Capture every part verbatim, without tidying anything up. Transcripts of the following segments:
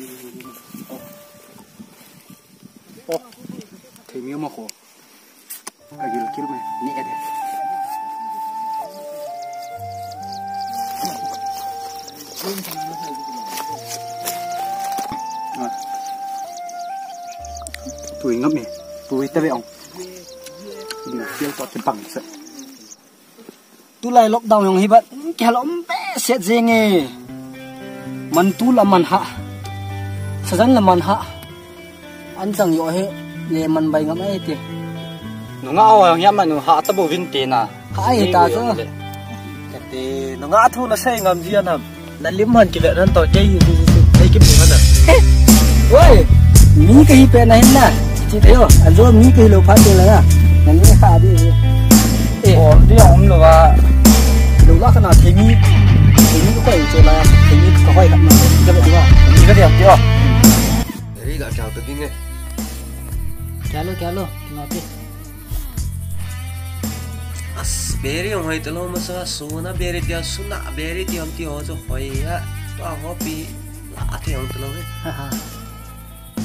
Oh. Oh. Theimi ma kho. Agil kil me. Ni ede. Ah. Tui ngam e. Tui ta ve ong. Agil kil to kibang sa. Tulai lockdown jong hi bat, kihalom behseh jeng e. Man tu la man ha. Sajan la man ha. An chang jo hi, le man bai ngam e ti. Nunga o jong ya man nu ha ta bouvin ti na. Ha e ta chu. Kati, nunga thu na sei ngam ji anam. Na lim han kive nan to, kei hi, hi, hi, hi, kei kim han na. Oi, mi kahi pe na hin na. Chi te yo, an jo mi kahi lou phat te la na. Na ni kha di. Eh, oh, di om lou va. Lou la kana theimi. Theimi ko koi che la, theimi ko koi kana. Ja ba di ba. Mi ka di am ti o. Ri ga kya to ding e. Kya lo, kya lo, kino ti. As, beri jong hoi talou masa, suna beri tia, suna beri tia, am ti ho chu hoi a, tua ho pi la a thei jong talou he. Haha.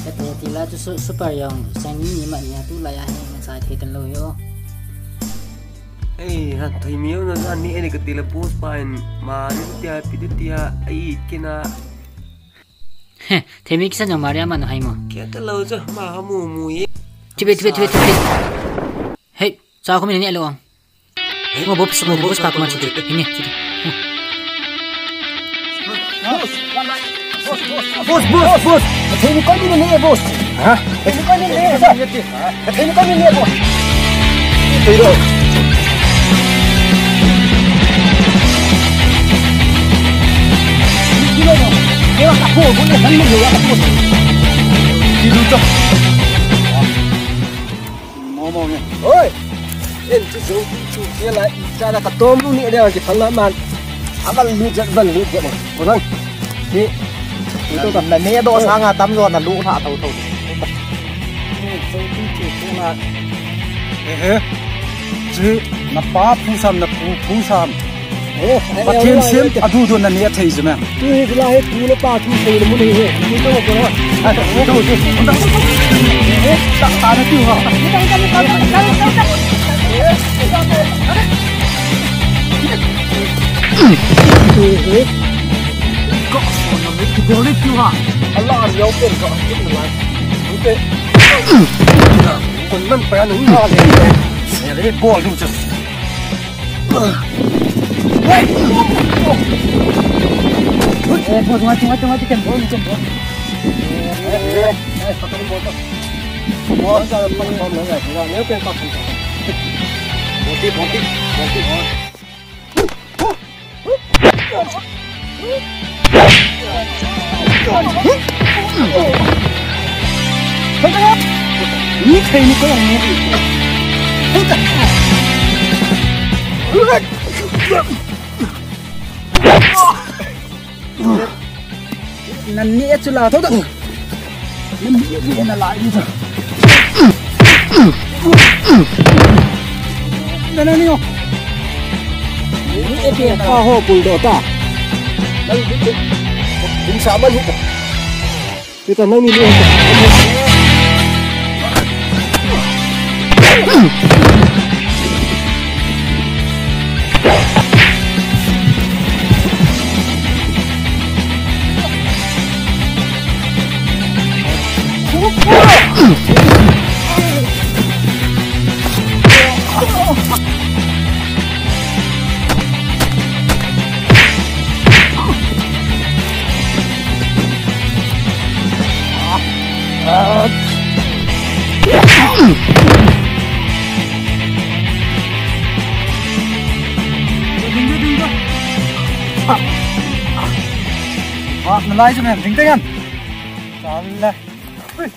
Ka to ti la chu su-, super jong, sang ni ni ma ni a tu la ya he, ma sa thei talou he o. Ei, ha, thei mi jong na ni e ni ka ti la boss pa in, ma ni tia, pi tia, ai, kina. He, themi kisan jong Maria ma no hai mo. Kya ta lo jo, ma ha mu mu ye. Chibe, chibe, chibe, chibe. Hey, sa ko mi ni alo ang. Mo boss, mo boss ka kuma chibe. Hini, chibe. Boss, boss, boss. Themi ko mi ni boss. Ha? Themi ko mi ni boss. Themi ko mi ni boss. Thei lo. Oi! En chu zo chu chu la i cha la ka tom lu ni de ki phal la man. Aval lu jat, val lu jat. Ko lang. Ni. Ni to ta. Na ne do sanga tam jo na lu tha tho tho. Ni zo chu chu chu na. Eh, eh. Chi, na pa phusam, na pu phusam. Eh, Pathen eh, sem, eh, adu do na ne thei jeme. Tu hi la he, tu le pa tu thei le mu ni he. Ni to ko na. Ai, ni to, ni to. Eh, ta, ta na tu ha. Ko, ko na me tu go le tu ha. Allah, yo ke ko. Ko man pa nu. Eh, le go lu chu. Eh, boss, mati, mati, mati, ken boss, ken boss. Eh, eh, eh, pakai boss. Boss, ah, pakai boss, eh, eh, eh, ken pakai. Bonti, bonti, bonti, bonti. Ni thei ni ko yang ni. Nan ni e chu la tho ta. Nan ni e na la ni ta. Nan ni o. Ni e pe pa ho pul do ta. Nan ni e. Kum sa ma ni ta. Kita nang ni. Wah, nalai chu men, ding teng an. Chale. Ui.